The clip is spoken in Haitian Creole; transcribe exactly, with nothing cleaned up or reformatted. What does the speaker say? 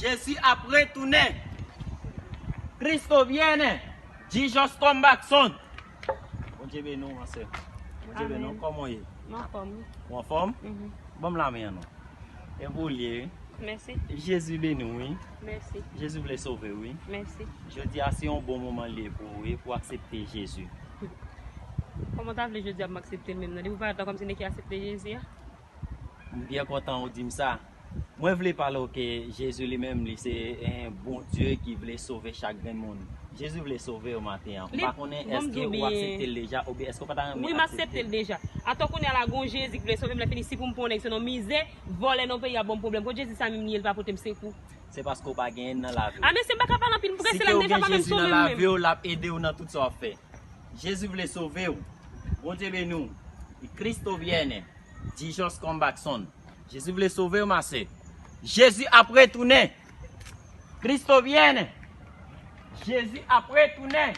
Jezi ap retounen. Cristo viene. Jesus come back soon. Bondye beni w, ma sè. Bondye beni w. Amèn. Kòman w ye? M anfòm, wi. Ou anfòm? Mhm. Ban m lamen an non. E pou w li ye, wi. Mèsi. Jezi beni w, wi. Mèsi. Jezi vle sove w, wi. Mèsi. Jodi a se yon bon moman li ye pou ou, wi, pou w aksepte Jezi. Kòman w ta vle jodi a pou m aksepte l menm nan? Depi w parèt la kòmsi nèg ki aksepte Jezi a. M byen kontan ou di m sa. Mwen vle pale w ke Jezi li menm, li se, eh, Bondye ki vle sove chak grenn moun. Jezi vle sove w maten an. M pa konnen èske ou aksepte l deja, oubyen èske w pa ta renmen aksepte l? Wi, m aksepte l deja. Atò kounye a la, gon Jezi ki vle sove m, lè fini, si pou m pran yon nèg se nan mizè, vòlè nan peyi a ban m pwoblèm. Kot Jezi sa menm li ye, li pa pote m sekou? Se paske w pa genyen l nan lavi w. A, mesye, m pa ka pale anpil, m prese la, m deja pa menm sove menm. Si ke w gen Jezi nan lavi w, l ap ede w nan tout sa w ap fè. Jezi vle sove w. Bondye beni w. Cristo viene. Jesus come back soon. Jezi vle sove w, ma sè. Jezi ap retounen. Cristo viene. Jezi ap retounen.